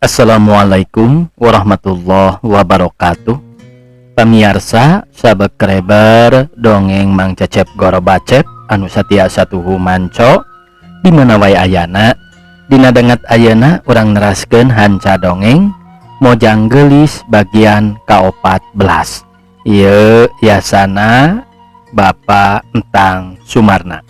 Assalamualaikum warahmatullahi wabarakatuh. Pamiarsa subscriber dongeng Mang Cecep Gorobacep anu satia satuhu manco di mana wae ayana. Dina danget ayeuna urang neraskeun hanca dongeng Mojang Geulis bagian ka-14. Ieu yasana Bapak Entang Sumarna.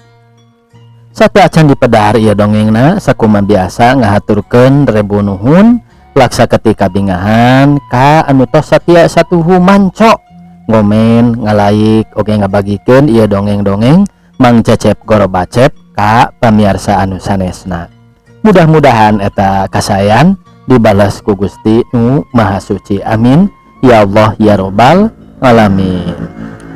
Sateuacan dipedar ieu dongengna, sakuma biasa ngahaturkeun rebu nuhun laksa ketika bingahan ka anu tos satia satuhu manco ngomen, ngalaik, oge ngabagikeun ieu dongeng-dongeng Mang Cecep Gorobacep ka pamiarsa anu sanesna. Mudah-mudahan eta kasayan dibalas ku Gusti Nu Maha Suci. Amin ya Allah ya Robbal alamin.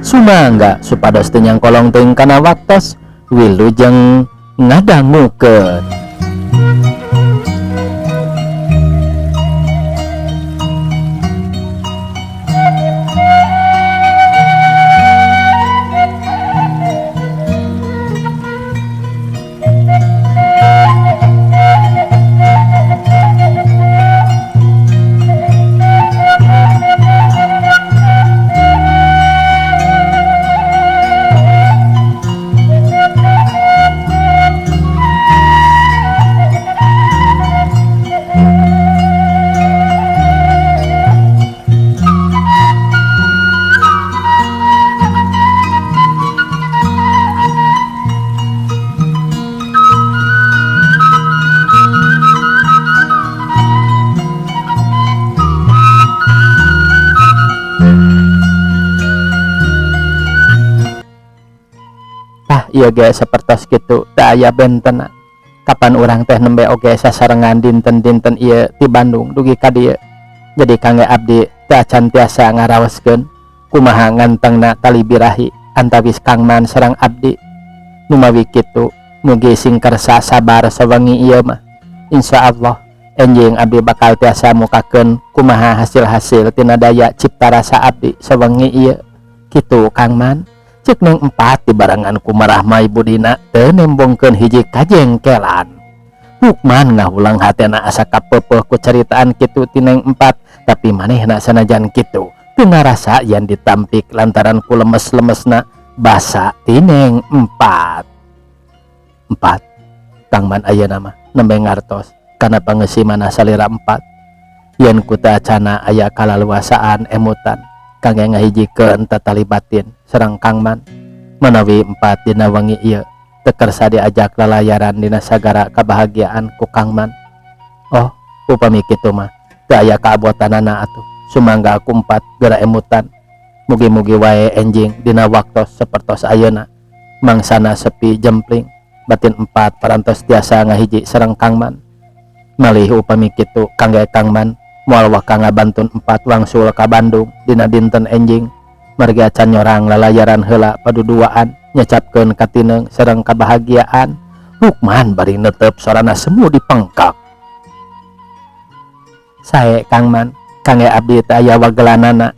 Sumangga supados teu nyangkolong teuing kana waktos, wilujeng ngadangukeun. Ieu ge sapertos kitu teu aya bentena. Kapan urang teh nembe oge sasarengan dinten-dinten ieu ti Bandung dugi ka dieu. Jadi kangge abdi teu acan tiasa ngaraoskeun kumaha ngantengna tali birahi antawis Kang Man sareng abdi. Numawi kitu mugi sing kersa sabar sawengi ieu mah. Insyaallah enjing abdi bakal tiasa mukakeun kumaha hasil-hasil tina daya cipta rasa abdi sawengi ieu. Kitu Kang Man. Cek Neng Empat dibarengan ku marahmai budina teu nembongkeun hiji kajengkelan. Lukman ngahulang hatena asa kapeupeeh ku caritaan kitu ti Neng Empat, tapi manehna sanajan kitu teu ngarasa yen ditampik lantaran ku lemes-lemesna basa ti Neng Empat. Empat, Kang Man ayeuna mah nembe ngartos kana pangeusimana salira Empat. Yen ku teu acana aya kalaluasaan emutan kangge ngahijikeun tatali batin sareng Kang Man. Manawi Empat dina wengi ieu teu kersa diajak lalayaran dina sagara kabahagiaan ku Kang Man. Oh, upami kitu mah teu aya kaabotanana atuh. Sumangga ku Empat geura emutan. Mugi-mugi wae enjing dina waktos sapertos ayeuna mangsana sepi jempling batin Empat parantos tiasa ngahiji sareng Kang Man. Malih upami kitu kangge Kang Man moal waka ngabantun Empat wangsul ka Bandung dina dinten enjing. Margi acan nyorang lalayaran heula paduduaan nyecapkeun katineng sareng kabahagiaan. Lukman bari netep sorana semu dipengkak. Sae Kang Man, kangge abdi teh aya wagelanana.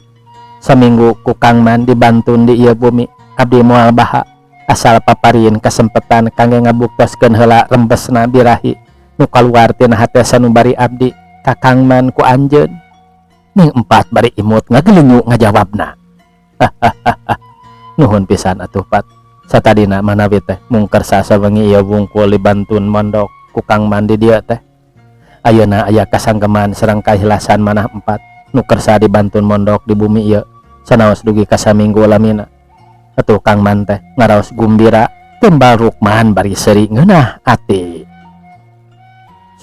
Saminggu ku Kang Man dibantun di ieu bumi, abdi moal baha asal paparin kasempetan kangge ngabuktoskeun heula rembesna birahi nu kaluar tina hate sanubari abdi ka Kang Man ku anjeun. Ning Empat bari imut ngagelenyu ngajawabna. Nuhun pisan atuh Pat. Satadina manawi teh mung kersa sawengi ieu wungkul dibantun mondok ku Kang Man di dieu teh. Ayeuna aya kasanggeman sareng kahilasan manah Empat nu kersa dibantun mondok di bumi ieu sanaos dugi ka saminggu lamina. Atuh Kang Man teh ngaraos gumbira tembal Rukman bari seuri ngeunah ati.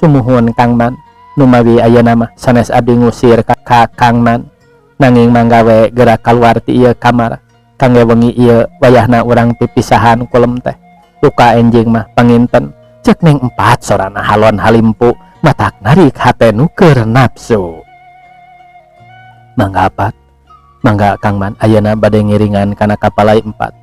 Sumuhun Kang Man, numawi ayeuna mah sanes abdi ngusir ka Kang Man, nanging manggawe geura kaluar ti ieu kamar kangge wengi ieu wayahna urang pipisahan kulem teh. Luka enjing mah panginten. Cek Neng Empat sorana halon halimpu matak narik hate nu keur nafsu. Mangga Pat, mangga Kang Man ayeuna bade ngiringan kana kapalai Empat.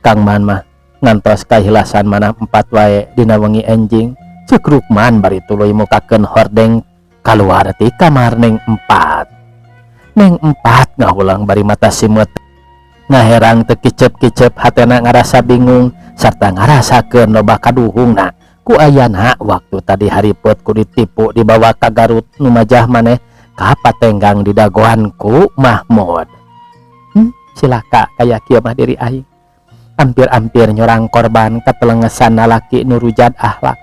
Kang Man mah ngantos kahilasan manah Empat wae dina wengi enjing. Cek Rukman bari tuluy mukakeun hordeng kaluar ti kamar Neng Empat. Neng Empat ngahulang bari mata simeut ngaherang teu kicep-kicep hatena ngarasa bingung sarta ngarasakeun loba kaduhungna. Ku ayana waktu tadi haripet ku ditipu dibawa ka Garut nu majah maneh ka patenggang didagoan ku Mahmud. Cilaka kaya kieu mah diri aing. Ampir-ampir nyorang korban katelengesan lalaki nu rujad akhlak.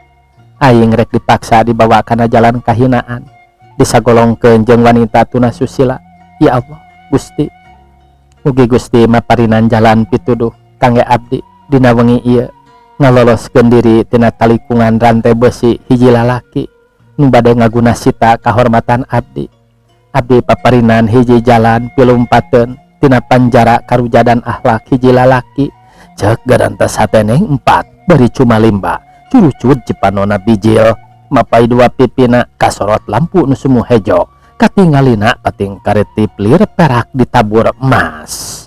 Aing rek dipaksa dibawa kana jalan kahinaan. Disagolongkeun jeung wanita tuna susila. Ya Allah, Gusti. Mugi Gusti maparinan jalan pituduh kangge abdi dina wengi ieu ngaloloskeun diri tina talikungan rantai besi hiji lalaki nu bade ngaguna sita kahormatan abdi. Abdi paparinan hiji jalan pilumpateun tina panjara karujadan akhlak hiji lalaki. Cek garantes hate Neng Empat bari cumalimba curucut cipanona bijil mapai dua pipina kasorot lampu nu semu hejo katingalina pating karetip lir perak ditabur emas.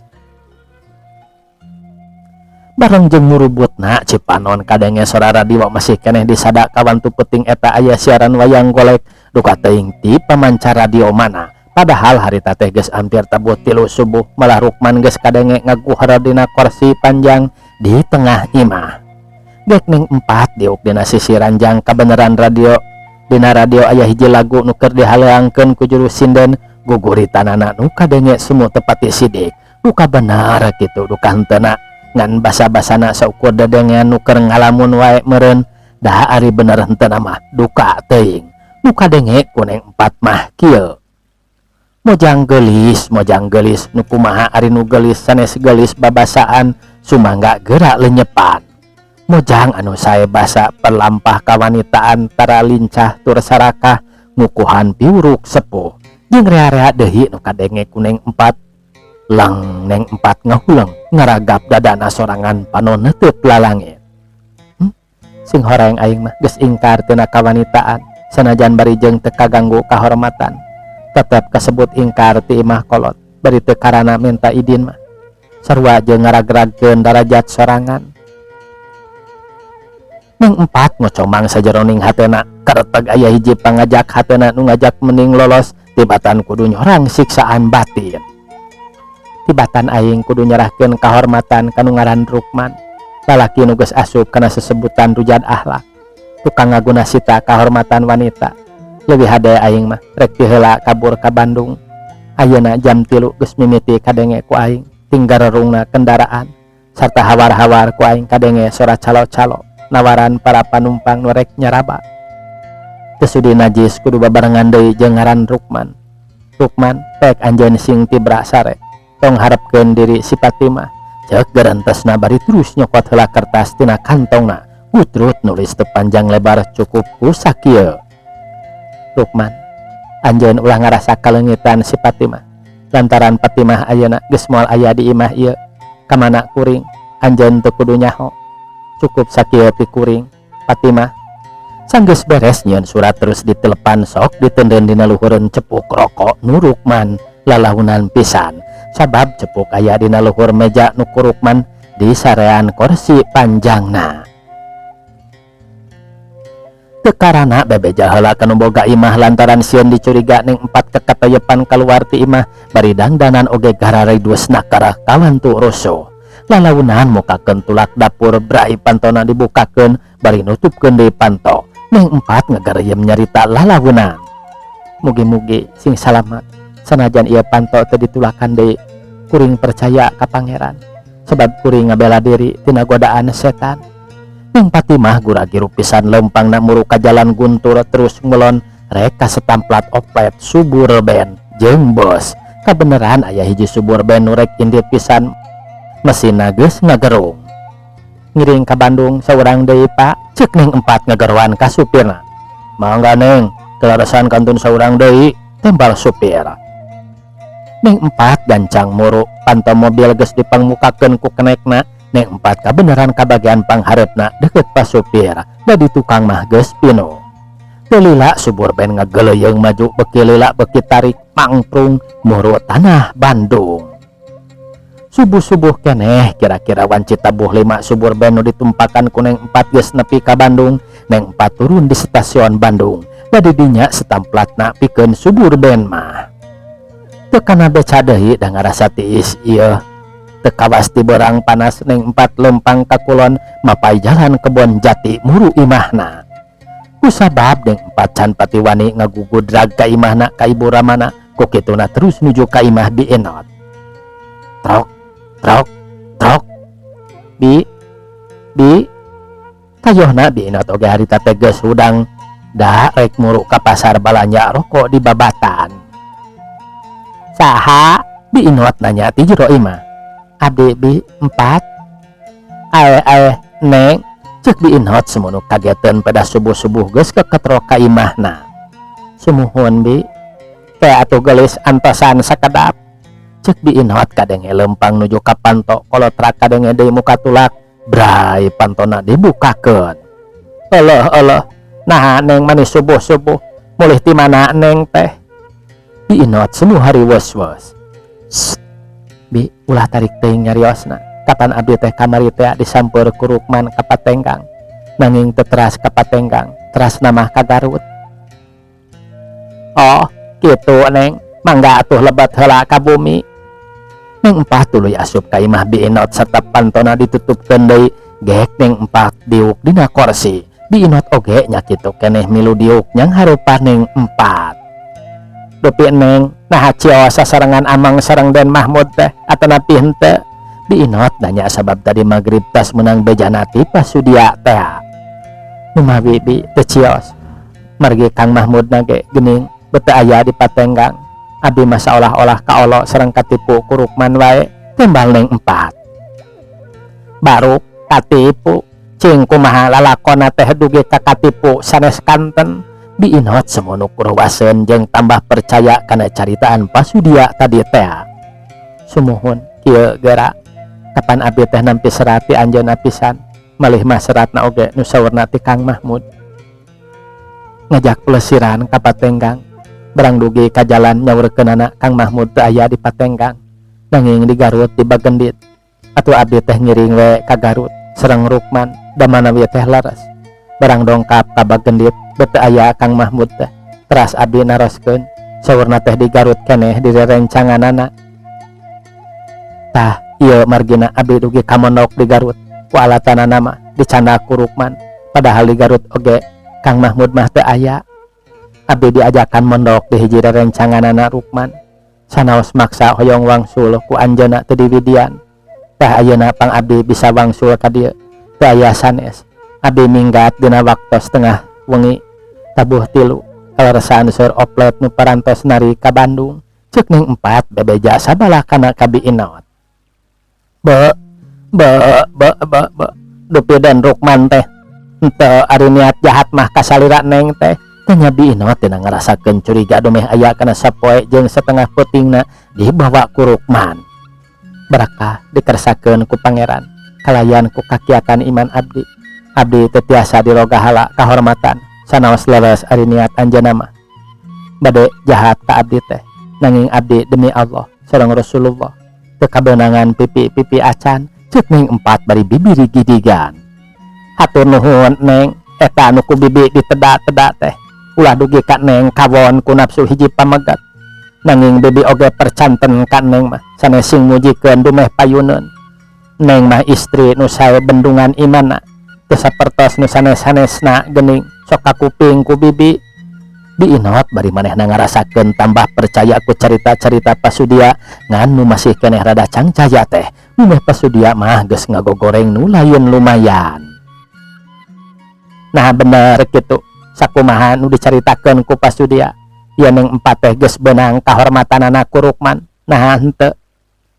Bareng jeung murubutna cipanon kadenge sora radio masih keneh disada kawantu peuting eta aya siaran wayang golek duka teuing ti pamancar radio mana. Padahal harita teh geus hampir tabuh 3 subuh malah Rukman geus kadenge ngaguhar dina kursi panjang di tengah imah. Gek Neng Empat diuk dina sisi ranjang kabeneran radio. Dina radio aya hiji lagu nu keur dihaleangkeun ku juru sinden guguritanana nu kadenge semu tepati sidik. Duka benar kitu duka henteuna ngan basa-basana saukur dedengean nu keur ngalamun wae meureun da ari bener henteuna mah duka teuing. Nu kadenge ku Neng Empat mah kieu. Mojang geulis, mojang geulis nu kumaha ari nu geulis sanes geulis babasaan sumangga geura lenyepan. Mojang anu sae basa perlampah kawanitaan tara lincah tur sarakah ngukuhan piuruk sepuh. Jeung rea-rea deui nu kadenge ku Neng Empat. Lang Neng Empat ngahuleng ngaragap dadana sorangan panon neuteut lalangit. Sing horeng aing mah geus ingkar tina kawanitaan sanajan bari jeung teu kaganggu kahormatan. Tetep kasebut ingkar ti imah kolot bari teu karana minta idin mah. Sarua jeung ngaragragkeun darajat sorangan. Neng Empat ngocomang sajeroning hatena kareteg aya hiji pangajak hatena nu ngajak mending lolos tibatan kudu nyorang siksaan batin. Tibatan aing kudu nyerahkeun kahormatan ka nu ngaran Rukman. Lalaki nu geus asup kana sesebutan rujad akhlak. Tukang ngaguna sita kahormatan wanita. Leuwih hade aing mah rek tiheula kabur ka Bandung. Ayeuna jam 3 geus mimiti kadenge ku aing tinggal rerungna kendaraan sarta hawar-hawar ku aing kadenge sora calo-calo nawaran para panumpang nu rek nyaraba. Teu sudi najis kudu babarengan deui jeung ngaran Rukman. Rukman pek anjeun sing tibra sare. Tong harepkeun diri si Fatimah. Ceuk gerentesna bari terus nyokot heula kertas tina kantongna. Gutrut nulis teu panjang lebar cukup ku sakieu. Rukman, anjeun ulah ngarasa kaleungitan si Fatimah. Lantaran Fatimah ayeuna geus moal aya di imah ieu. Kamana kuring anjeun teu kudu nyaho. Cukup sakieu ti kuring Fatimah. Sanggeus beres nyieun surat terus ditelepan sok diteundeun dina luhureun cepuk rokok nu Rukman lalaunan pisan. Sabab cepuk aya dina luhur meja nu ku Rukman di sarean kursi panjangna. Teu karana bebeja heula ka nu boga imah lantaran sieun dicuriga Neng Empat kekatayepan kaluar ti imah bari dangdanan oge gararidusna karah kawantu rusuh. Lalaunan mukakeun tulak dapur brai pantona dibukakeun bari nutupkeun deui panto. Neng Empat ngagareuyeum nyarita lalaunan. Mugi-mugi sing salamat sanajan ieu panto teu ditulakan deui kuring percaya ka pangeran sebab kuring ngabela diri tina godaan setan. Neng Fatimah gura-giru pisan leumpangna muru ka jalan Guntur terus ngulon rek ka setamplat oplet Suburban jeung bos. Kabeneran aya hiji Suburban nu rek indit pisan mesinna geus ngagerung. Ngiring ka Bandung saurang deui Pak, ceuk Neng Empat ngageroan ka supirna. Mangga Neng, kelarasan kantun saurang deui, tembal supir. Neng Empat gancang muru, panto mobil geus dipangmukakeun ku kenekna. Neng Empat kabeneran kabagian panghareupna deukeut pa supir, da di tukang mah geus pinuh. Teu lila Suburban ngageleuyeung maju beuki lila beuki tarik mangprung muru tanah Bandung. Subuh-subuh keneh kira-kira wanci tabuh 5 Suburban nu ditumpakan ku Neng Empat geus nepi ka Bandung. Neng Empat turun di stasiun Bandung. Da di dinya setamplatna pikeun Suburban mah. Teu kana beca deui da ngarasa tiis ieu. Teu kawas ti beurang panas Neng Empat leumpang ka kulon mapay jalan Kebon Jati muru imahna. Kusabab Neng Empat can pati wani ngagugudrag ka imahna ka ibu ramana, ku kituna terus nuju ka imah Bi Enot. Trok trok trok. Bi, Bi. Kayohna Bi Enot oge harita teh geus hudang da rek muru ka pasar balanja rokok di babatan. Saha? Bi Inot nanya ti jero imah. Abdi, Bi, Empat. Ae ae, Neng, cek Bi Inot sumunu kageteun pada subuh-subuh geus keketrok ka imahna. Sumuhun, Bi. Ke atuh geulis, antosan sakedap, cek Bi Inot kadenge lempang nuju ka panto kolotrak, kadenge deui muka tulak bray pantona dibukakeun. Euleuh euleuh, nah Neng manis subuh-subuh mulih ti mana Neng teh? Bi Inot semu hariweus-weus. Bi, ulah tarik teuing nyariosna. Kapan abdi teh kamari teh disamper ku Rukman ka Patenggang, nanging teu teras ka Patenggang, terasna mah ka Garut. Oh kitu, Neng, mangga atuh lebet heula ka bumi. Neng Empat tuluy asup ka imah Bi Inot serta pantona ditutupkeun deui. Gek Neng Empat diuk dina korsi. Bi Inot oge nya kitu keneh milu diuk nyang harupan Neng Empat. Dupi Neng, naha cios sasarengan Amang sareng Den Mahmud teh atanapi henteu? Bi Inot nanya sabab tadi magrib tas menang bejana ti pasudia teh. Numawi, Bi, teu cios, margi Kang Mahmud nage geuning bete aya di Patenggang. Abi mah saolah-olah kaolo sareng katipu ku Rukman wae, timbal Neng Empat. Baru katipu, cing kumaha lalakonna teh dugi ka katipu sanes kanten? Bi Inot semono kuruwaseun jeung tambah percaya kana caritaan pasudia tadi teh. Sumuhun, kieu geura, kapan abi teh nampi serat ti anjeunna pisan, malih mah seratna oge nu saurna ti Kang Mahmud ngajak pelesiran ka Patenggang. Barang dugi ka jalan nyaurkeunana Kang Mahmud teu aya di Patenggang, nanging di Garut di Bagendit. Atuh abdi teh ngiring we ka Garut sareng Rukman, da manawi teh leres. Barang dongkap ka Bagendit bete aya Kang Mahmud teh. Teras abdi naroskeun, saurna teh di Garut keneh di rerencanganana. Tah ieu margina abdi dugi ka mondok di Garut ku alatanana mah dicandak ku Rukman, padahal di Garut oge Kang Mahmud mah teu aya. Abdi diajakan mondok di hiji rerencanganana Rukman, sanaos maksa hoyong wangsul ku anjeunna teu diwidian. Tah ayeuna pang abdi bisa wangsul ka dieu, teu aya sanes. Abdi minggat dina waktos tengah wengi tabuh 3, kaleresan seur oplet nu parantos nari ka Bandung, ceuk Neng Empat bebeja sabalakana ka Bi Inot. Be be be be be, dupi Den Rukman teh henteu ari niat jahat mah ka salira Neng teh? Tanya Bi Inot dina ngarasakeun curiga dumeh aya kana sapoe jeung setengah peutingna dibawa ku Rukman. Barakah dikersakeun ku Pangeran kalayan ku kakiatan iman abdi, abdi teu tiasa dirogahala kahormatan. Sanaos leres ari niat anjeunna mah bade jahat ka abdi teh, nanging abdi demi Allah sareng Rasulullah teu kabeunangan pipi-pipi acan, ceuk Neng Empat bari bibiri gidigan. Hatur nuhun, Neng. Eta anu ku bibi diteda-teda teh, ulah dugi ka Neng kawon ku nafsu hiji pamegat. Nanging bibi oge percanten ka Neng mah, sanes sing mujikeun dumeh payuneun. Neng mah istri nu sae bendungan imanna, teu sapertos nu sanes-sanesna geuning sok kakuping ku bibi. Bi Inot bari manehna ngarasakeun tambah percaya ku carita-carita pasudia, ngan nu masih keneh rada cangcaya teh dumeh pasudia mah geus ngagogoreng nu lain lumayan. Nah, bener kitu sakumaha nu dicaritakeun ku pasudia ieu, Neng Empat teh geus beunang kahormatanana ku Rukman, nah henteu?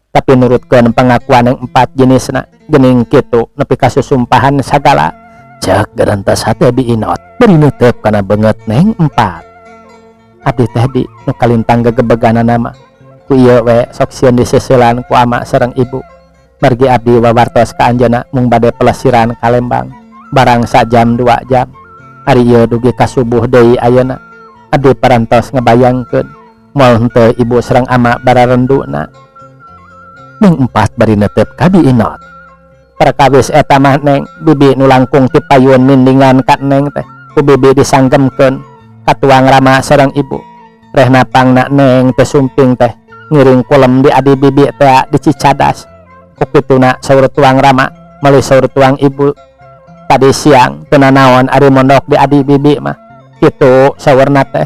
Tapi nurutkeun pengakuan Neng Empat jenisna geuning kitu nepi ka susumpahan sagala, cek gerentes hate Bi Inot bari neuteup kana beungeut Neng Empat. Abdi teh, Bi, nu kalintang gegebeganana mah ku ieu we, sok sieun diseuselan ku ama sareng ibu, margi abdi wawartos ka anjeunna mung bade pelesiran ka Lembang barang sajam 2 jam. Ari ieu dugi ka subuh deui ayeuna. Abdi parantos ngebayangkeun moal henteu ibu sareng ama bararenduna? Neng Empat bari neuteup ka Bi Inot. Perkawis eta mah, Neng, bibi nu langkung ti payun nindingan ka Neng teh ku bibi disanggemkeun katuang rama sareng ibu. Rehna pangna Neng teh sumping teh ngiring kulem di adi bibi teh di Cicadas. Ku kituna saur tuang rama meuli saur tuang ibu tadi siang teu nanaon ari mondok di adi bibi mah kitu saurna teh.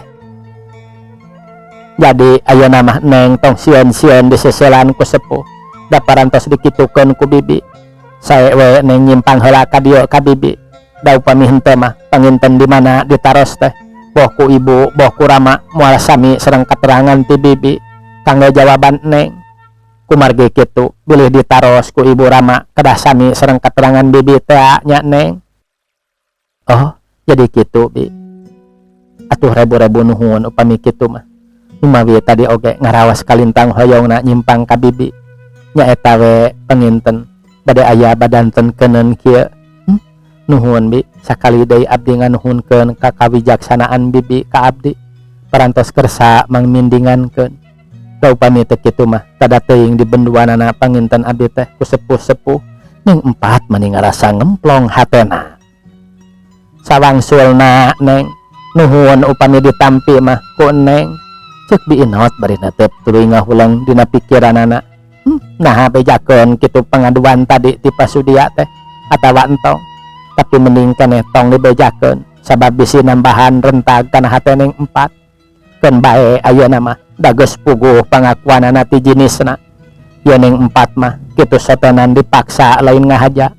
Jadi ayeuna mah neng tong sieun-sieun diseuselan ku sepuh da parantos dikitukeun ku bibi. Sae we neng nyimpang heula ka dieu ka bibi da upami henteu mah panginten di mana ditaros teh boh ku ibu boh ku rama moal sami sareng katerangan ti bibi kangge jawaban neng. Kumargi kitu bilih ditaros ku ibu rama kedah sami sareng katerangan bibi tea nya neng. Oh jadi kitu bi. Atuh rebu-rebu nuhun upami kitu mah. Numawi tadi oge ngaraos kalintang hoyongna nyimpang ka bibi. Nyaeta we panginten bade aya badanten keuneun kieu. Nuhun bi sakali deui abdi nganuhunkeun ka kawijaksanaan bibi ka abdi. Parantos kersa mangmindingankeun. Da upami teu kitu mah tada teuing di benduanana panginten abdi teh ku sepuh-sepuh ning empat mani ngarasa ngemplong hatena. Sawangsulna neng nuhun upami ditampi mah ku neng cek Bi Inot bari netep tuluy ngahuleng dina pikiranana. Naha bejakeun kitu pangaduan tadi ti pasudia teh atawa entong tapi mending keneh tong dibejakeun sabab bisi nambahan rentag kana hate neng empat keun bae ayeuna mah da geus puguh pangakuanana ti jinisna ieu neng empat mah kitu sotenan dipaksa lain ngahaja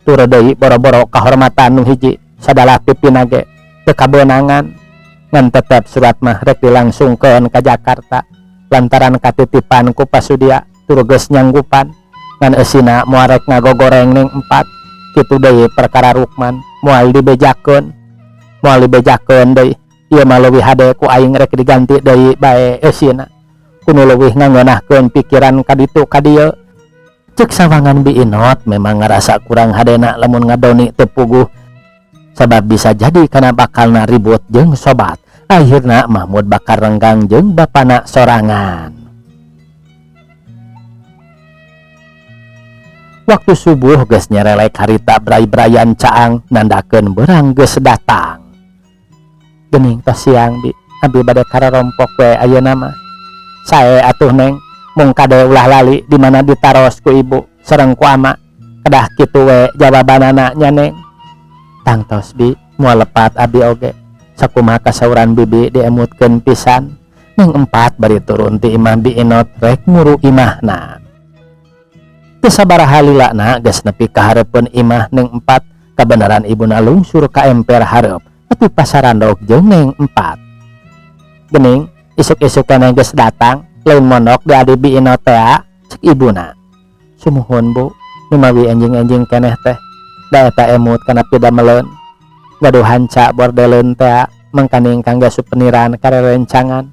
tur deui boro-boro kahormatan nu hiji sadalah pipina ge teu kabeunangan ngan tetep surat mah rek dilangsungkeun ka Jakarta lantaran katitipan ku pasudia tur geus nyanggupan ngan eusina moal rek ngagogoreng ning empat kitu deui perkara Rukman moal dibejakeun deui ieu mah leuwih hade ku aing rek diganti deui bae eusina kudu leuwih ngangeunahkeun pikiran ka ditu ka dieu cek sawangan Bi Inot memang ngarasa kurang hadena lamun ngadoni teu puguh sabab bisa jadi kana bakalna ribut jeung sobat akhirna Mahmud bakal renggang jeung bapana sorangan. Waktu subuh geus nyerelek harita brai-brayan caang nandakeun berang geus datang. Geuning tos siang bi abi bade kararompok we ayeuna mah. Sae atuh neng mung kade ulah lali di mana ditaros ku ibu sareng ku ama kedah kitu we jawabanana nya neng. Tangtos bi moal lepat abi oge sakumaha kasauran bibi diemutkeun pisan neng empat bari turun ti imah Bi Inot rek muru imahna. Teu sabaraha lilana geus nepi ka hareupeun imah neng empat kabeneran ibuna lungsur ka emper hareup atuh pasarandok jeung neng empat. Gening isuk-isuk keneh geus datang lain mondok di adi Bi Inot tea cek ibuna. Sumuhun bu numawi enjing-enjing keneh teh da eta emut kana pidameleun gaduh hanca bordeleun tea mangkaning kangge supeniran karerencangan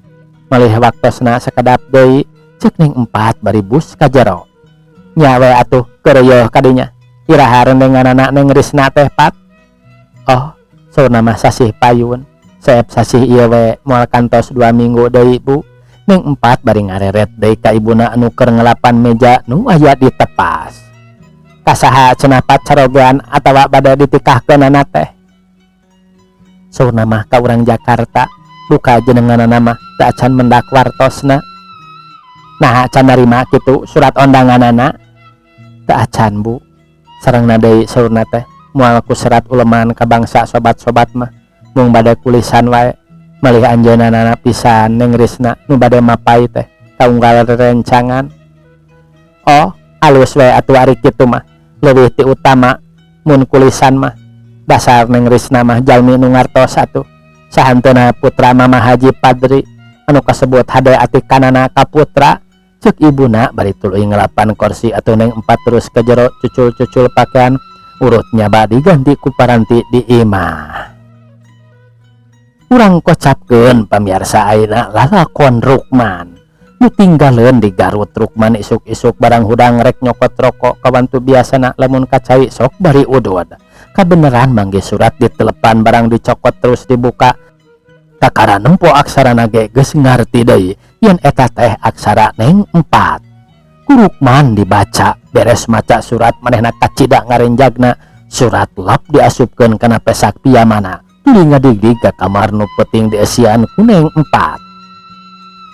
malih waktosna sakedap deui cek neng empat bari bus ka jero. Nya we atuh keureuyeung kadinya iraha rendenganana neng Risna teh pat. Oh saurna mah sasih payun seep sasih ieu we moal kantos 2 minggu deui bu. Neng empat bari ngareret deui ka ibuna anu keur ngelapan meja nu aya di tepas. Kasaha cenah pat carogean atawa bade ditikahkeunana teh. Saurna mah ka urang Jakarta duka jenenganana mah teu acan mendak wartosna. Naha can narima kitu surat ondanganana? Teu acan bu. Sarengna deui saurna teh moal ku serat uleman ka bangsa sobat-sobat mah mung bade kulisan wae malih anjeunna pisan Neng Risna nu bade mapai teh kaunggal rerencangan. Oh alus wae atuh ari kitu mah leuwih ti utama mun kulisan mah dasar Neng Risna mah jalmi nu ngartos atuh sahanteuna putra Mama Haji Padri anu kasebut hade atikanana ka putra cek ibuna bari tuluy ngelapan kursi atuh neng empat terus ke jero cucul-cucul pakaian urut nyaba diganti ku paranti di imah. Urang kocapkeun pamirsa ayeuna lalakon Rukman nu tinggaleun di Garut. Rukman isuk-isuk barang hudang rek nyokot rokok kawantu biasana lamun kacai sok bari udud. Kabeneran manggih surat ditelepan barang dicokot terus dibuka. Kakara nempo aksarana ge geus ngarti deui yen eta teh aksara neng empat. Ku Rukman dibaca beres maca surat manehna kacida ngarenjagna surat lap diasupkeun kana pesak piyamana tuluy ngadigdig ka kamar nu penting dieusian ku neng empat.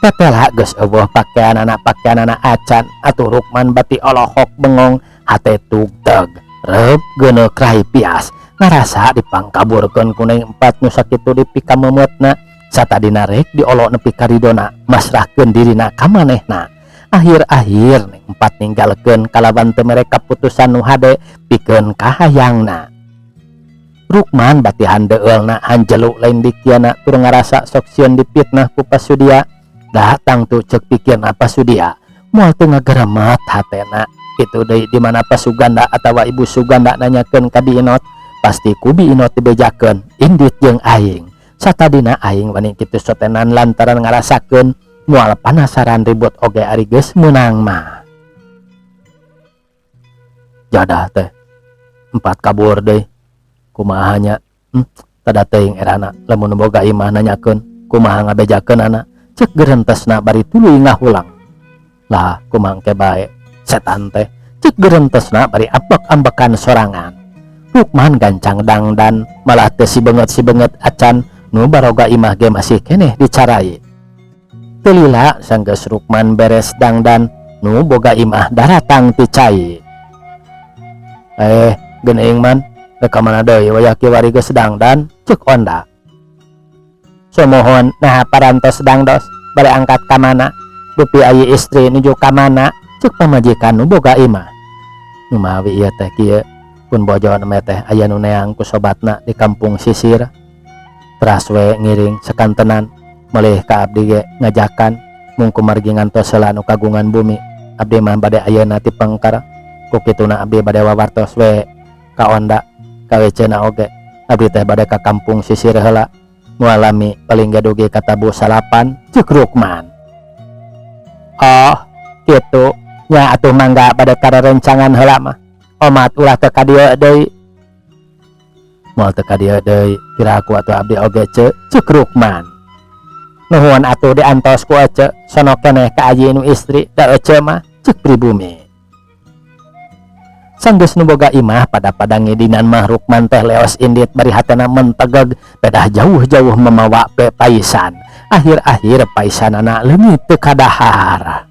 Tetela geus euweuh pakeanana pakeanana acan atuh Rukman bati olohok bengong hate tugteg reup geuneuk rai pias ngarasa dipangkaburkeun ku Neng Empat nu sakitu dipikamemeutna satadina rek diolok nepi ka ridona masrahkeun dirina ka manehna. Akhir-akhir Neng Empat ninggalkeun kalawan teu mere kaputusan nu hade pikeun kahayangna. Rukman bati handeulna hanjelu lain dikiana tur ngarasa sok sieun dipitnah ku Pasudia. Datang tuh cek pikirna Pasudia moal teu ngagaremet hatena. Itu deui di mana Pak Suganda atawa Ibu Suganda nanyakeun ka Bi Inot, pasti ku Bi Inot dibejakeun indit jeung aing. Satadina aing wani kitu sotenan lantaran ngarasakeun moal panasaran ribut oge ari geus meunang mah. Jadah teh Empat kabur deui, kumaha nya? Tada teuing erana lamun boga imah nanyakeun kumaha ngabejakeunana, cek gerentesna bari tuluy ngahulang. Lah, kumaha engke bae setan teh, cek gerentesna bari ambek-ambekan sorangan. Rukman gancang dangdan malah teu sibeungeut-sibeungeut acan, nu baroga imah ge masih keneh dicarai. Teu lila sanggeus Rukman beres dangdan, nu boga imah daratang ti cai. "Eh, geuning Man, rek ka mana deui wayah kiwari geus dangdan?" cek Onda. "Sumuhun, naha parantos dangdos bade angkat ka mana? Dupi ayi istri nuju ka mana?" cek pamajikan nu boga imah. "Numawi ieu teh kieu, pun bojo teh aya nu neang ku sobatna di kampung sisir, teras we ngiring sakantenan melih ka abdi ge ngajakan mung kumargi ngantos heula nu kagungan bumi. Abdi mah bade ayeuna ti pengker, ku kituna abdi bade wawartos we ka Onda ka WC-na oge. Abdi teh bade ka kampung sisir heula, moal lami, paling ge dugi ka tabuh 9," cek Rukman. "Oh, kitu nya, atuh mangga bade karerencangan heula mah. Omat ulah teu ka dieu deui." "Moal teu ka dieu deui piraku atuh abdi oge, Ceu," cek Rukman. "Nuhun atuh diantos ku Ece, sono keneh ka aji nu istri da Ece mah," cek pribumi. Sanggeus nu boga imah pada-pada ngidinan mah, Rukman teh leos indit bari hatena mentegeg pedah jauh-jauh memawa pe paisan. Akhir-akhir paisanana leungit teu kadahar.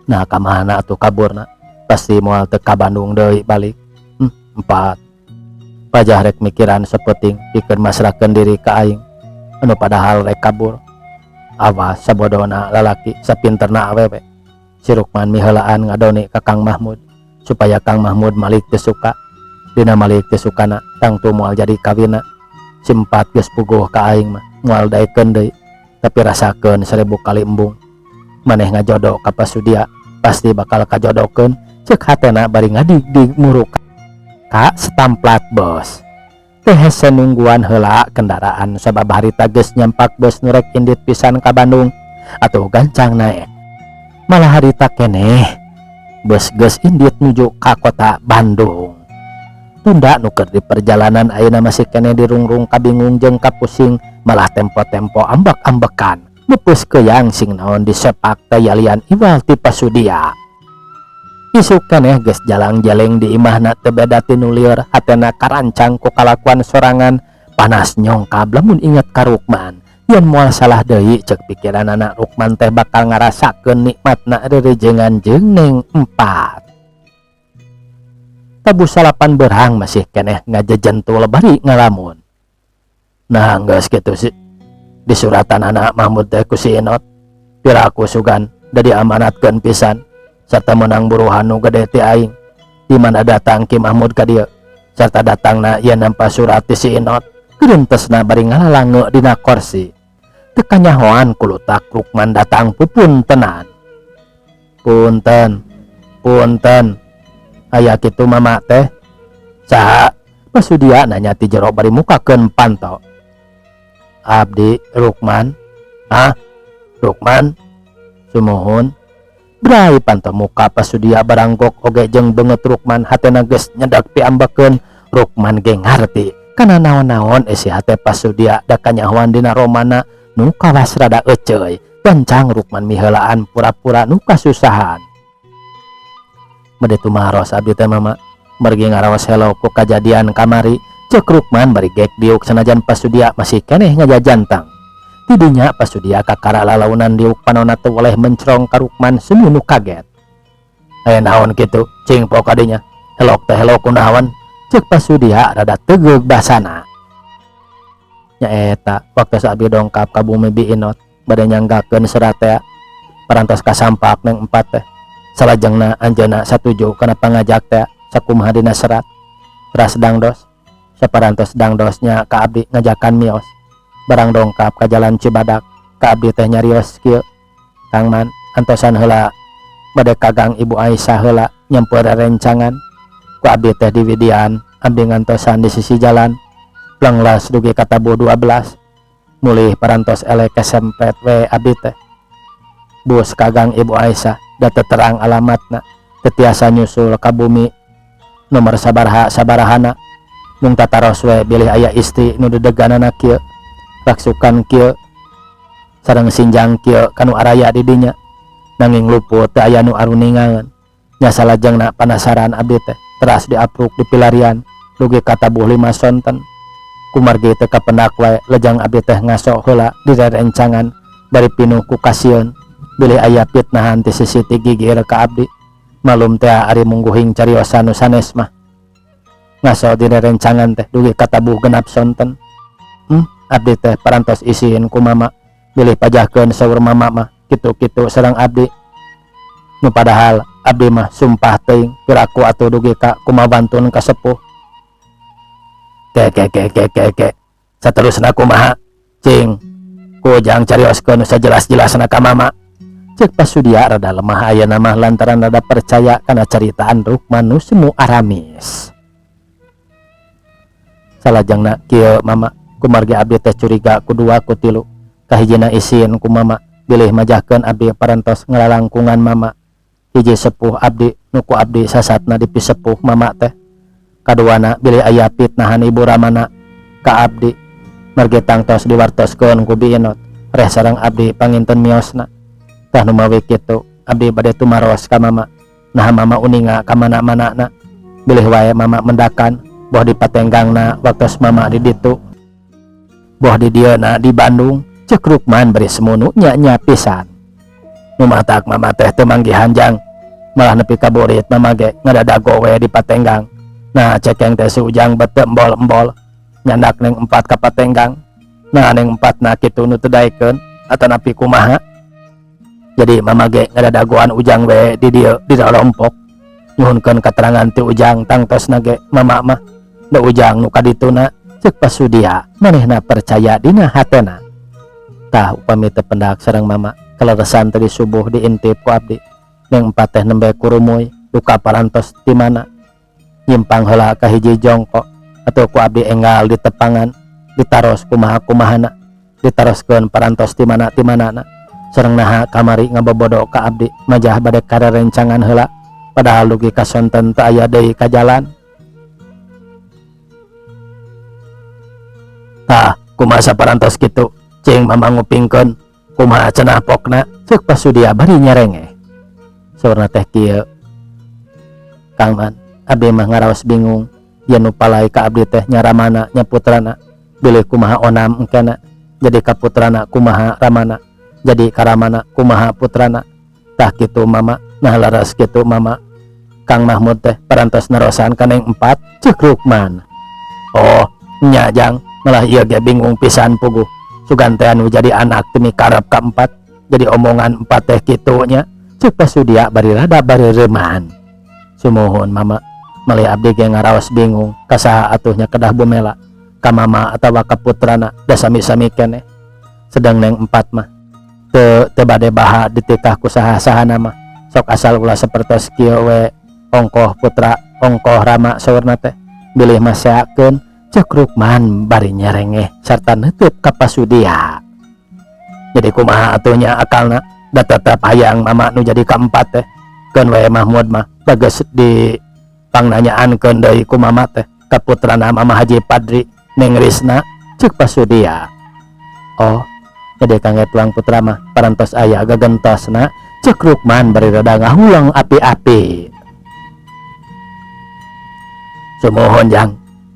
Nah, ka mana atuh kaburna? Pasti moal teu ka Bandung deui balik. Empat pajah rek mikiran sapenting pikeun masrahkeun diri ka aing anu padahal rek kabur. Awas sabodona lalaki, sapinterna awewe. Si Rukman miheulaan ngadoni ka Kang Mahmud supaya Kang Mahmud malik teu suka. Dina malik teu sukana tangtu moal jadi kawina. Si Empat geus puguh ka aing mah moal daekeun deui, tapi rasakeun 1000 kali embung. Maneh ngajodoh ka Pasudia pasti bakal kajodohkeun, cek hatena bari ngadig-dig muruk ka stamplat bos. Teu hese nungguan heula kendaraan sabab harita geus nyampak bus nu rek indit pisan ka Bandung. Atuh gancang naek, malah harita keneh bus geus indit nuju ka kota Bandung. Tunda nu keur di perjalanan ayeuna masih keneh dirungrung kabingung jeung kapusing, malah tempo-tempo ambek-ambekan mepus keyang sing naon disepak teh yalian iwal ti Pasudia. Isuk keneh geus jalang-jaleng di imahna teu beda ti nu lieur, hatena karancang ku kalakuan sorangan, panas nyongkab lamun inget ka Rukman. Yen moal salah deui cek pikiranana, Rukman teh bakal ngarasakeun nikmatna rerejengan jeung Neng Empat. Tabuh 9 berang masih keneh ngajejentul bari ngalamun. Nah, geus kitu sih di suratan anak Mahmud teh ku si Inot, piraku sugan da diamanatkeun pisan serta menang buruhan nu gede ti aing. Di mana datang Ki Mahmud ka dieu serta datangna ieu nampa surat ti si Inot, gerentesna bari ngalalange dina korsi. Teu kanyahoan kulutak Rukman datang pupuntenan. "Punten, punten, aya kitu mama teh?" "Saha?" Pasudia nanya ti jero bari mukakeun panto. "Abdi Rukman." "Hah, Rukman?" "Sumuhun." Brai panto muka Pasudia baranggok oge jeung beungeut Rukman, hatena geus nyedak piambekeun. Rukman ge ngarti kana naon-naon isi hate Pasudia da kanyahoan dina romana nu kawas rada eceuy. Gancang Rukman miheulaan pura-pura nu kasusahan. "Bade tumaros abdi teh, mama, mergi ngaraos helo ku kajadian kamari," cek Rukman bari gek diuk sanajan Pasudia masih keneh ngajajantang. Ti dinya pasudia kakara lalaunan diuk panonna teu weleh mencrong ka Rukman semu nu kaget. Aya naon kitu cing pok kadinya helok teh helok kunaon cek pasudia rada tegeug basana. Nya eta waktos abdi dongkap ka bumi Biinot bade nyanggakeun serat tea parantos kasampak neng empat teh salajengna anjeunna satuju kana pangajak tea sakumaha dina serat teras dangdos saparantos dangdosnya ka abdi ngajakan mios barang dongkap ka jalan Cibadak ka abdi teh nyarios kieu Kang Man antosan heula bade ka gang Ibu Aisyah heula nyempeur rencangan ku abdi teh di Widian abdi ngantosan di sisi jalan plengles dugi ka tabuh 12 mulih parantos elek kesempet we abdi teh bus ka gang Ibu Aisyah da teu terang alamatna teu tiasa nyusul ka bumi nomor sabaraha sabarahana mung tataros we bilih aya istri nu dedeganana kieu raksukan kieu sareng sinjang kieu kanu araya di dinya nanging luput teu aya nu aruningaeun nya salajengna panasaran abdi teh teras diapruk di pilarian dugi ka tabuh 5 sonten kumargi teu kapendak wae lejang abdi teh ngaso heula di rerencangan bari pinuh ku kasieun bilih aya fitnahan ti sisi ti gigir ka abdi malum teh ari mungguhing cariosan nu sanes mah ngaso di rerencangan teh dugi ka tabuh 6 sonten. Abdi teh parantos isin ku mama bilih pajahkeun saur mama mah kitu-kitu sareng abdi nu padahal abdi mah sumpah teuing piraku atuh dugi ka kumawantun ka sepuh. Ke ke ke ke ke ke saterusna kumaha cing ku ujang carioskeun nu sajelas-jelasna ka mama cek pasudia rada lemah ayeuna mah lantaran rada percaya kana caritaan Rukman nu semu aramis. Salajengna kieu mama kumargi abdi teh curiga ku dua ku tilu kahijina isin ku mama bilih majahkeun abdi parantos ngalalangkungan mama hiji sepuh abdi nu ku abdi sasatna dipisepuh mama teh kaduana bilih aya fitnahan ibu ramana ka abdi margi tangtos diwartoskeun ku Biinot reh sareng abdi panginten miosna tah nu mawi kitu abdi bade tumaros ka mama naha mama uninga ka mana-manana bilih wae mama mendakan boh dipatenggangna waktos mama di ditu boh di dieuna di Bandung cek Rukman bari semunu nya-nya pisan nu matak mama teh teu manggihan jang malah nepi ka burit mama ge ngadadago we di patenggang nah cekeng teh si Ujang bete embol-embol nyandak neng empat ka patenggang nah neng empat na kitu nu teu daekeun atanapi kumaha jadi mama ge ngadadagoan Ujang we di dieu di rorompok nyuhunkeun katerangan ti Ujang tangtosna ge mama mah da Ujang nu kadituna cek pasudia manehna percaya dina hatena tah upami teu pendak sareng mama kaleresan tadi subuh diintip ku abdi neng empat teh nembe kurumuy duka parantos di mana nyimpang heula ka hiji jongkok atau ku abdi enggal di tepangan ditaros kumaha-kumahana ditaroskeun parantos di mana di manana sareng naha kamari ngabobodo ka abdi majah bade karerencangan heula padahal dugi ka sonten teu aya deui ka jalan tah kumaha saparantos kitu cing mama ngupingkeun kumaha cenah pokna ceuk pasudia bari nyerengeh saurna teh kieu Kang Man abdi mah ngaraos bingung yen nu palai ka abdi teh nya ramana nya putrana bilih kumaha onam engkena jadi ka putrana kumaha ramana jadi ka ramana kumaha putrana tah kitu mama nah leres kitu mama Kang Mahmud teh parantos narosan ka neng empat ceuk Rukman oh nya jang malah ieu ge bingung pisan puguh sugan teh anu jadi anak teu mikarep ka empat jadi omongan empat teh kitu nya ceuk pasudia bari rada bari reuman sumuhun mama malih abdi ge ngaraos bingung ka saha atuh nya kedah bumela ka mama atawa ka putrana da sami-sami keneh sedang neng empat mah teu bade baha ditikah ku saha-sahana mah sok asal ulah sapertos kieu we ongkoh putra ongkoh rama saurna teh bilih maseakeun cek Rukman bari nyerengeh sarta neuteub ka pasudia jadi kumaha atuh nya akalna da tetep hayang mama nu jadi kaempat teh keun we Mahmud mah bageus di pangnanyaankeun deui ku mama teh ka putrana mama Haji Padri Neng Risna cek pasudia oh jadi kangge tuang putra mah parantos aya gagentosna cek Rukman bari rada ngahulang api-api sumuhun jang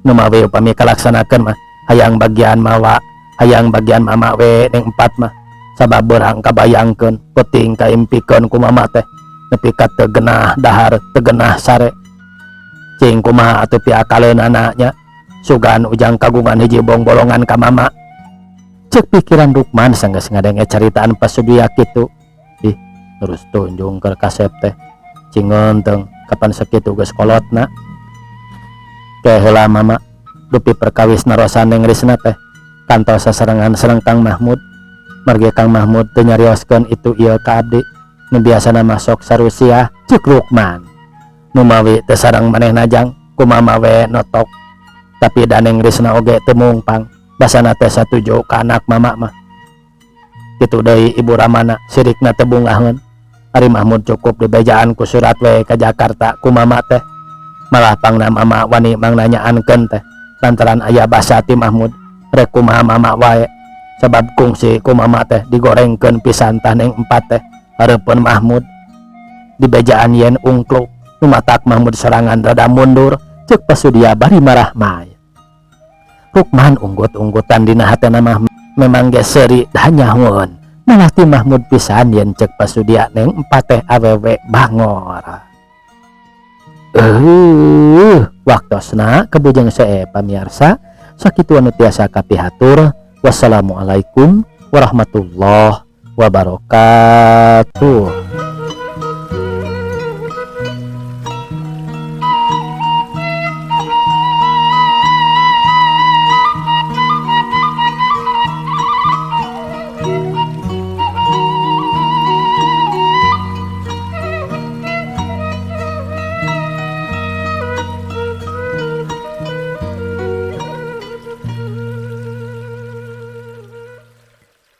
nu mawi upami kalaksanakeun mah hayang bagian mawa Hayang bagian mama we Neng Empat mah, sabab beurang kabayangkeun, peuting kaimpikeun ku mama teh nepi ka teu genah dahar, teu genah sare. Cing kumaha atuh piakaleunana nya? Sugan Ujang kagungan hiji bongbolongan ka mama, cek pikiran Rukman sanggeus ngadenge caritaan Pak Sudiya kitu. Ih, terus tunjung keur kasep teh, cing ngeunteng kapan sakitu geus kolotna. Ke heula mama, dupi perkawis narosan Neng Risna teh kantos sasarengan sareng Kang Mahmud, margi Kang Mahmud teu nyarioskeun itu ieu ka abdi, nu biasana masuk sarusiah, cek Rukman. Numawi teu sareng manehna, Jang, ku mama we notok, tapi da Neng Risna oge teu mungpang, basana teh satuju ka anak mama mah. Kitu deui ibu ramana, sirikna teu bungaheun. Ari Mahmud cukup dibejaan ku surat we ka Jakarta ku mama teh. Malah pangna mama wani mangnanyaankeun teh lantaran aya basa ti Mahmud, rek kumaha mama wae, sabab kungsi ku mama teh digorengkeun pisan tah Neng Empat teh hareupeun Mahmud, dibejaan yen ungkluk nu matak Mahmud sorangan rada mundur, cek Pasudia bari marah mai. Rukman unggut-unggutan dina hatena mah memang ge seuri da nyahoeun malah ti Mahmud pisan yen cek Pasudia Neng Empat teh awewe bangor. Waktosna kabujeng see, pamiarsa. Sakitu anu tiasa kapihatur. Wassalamualaikum warahmatullahi wabarakatuh.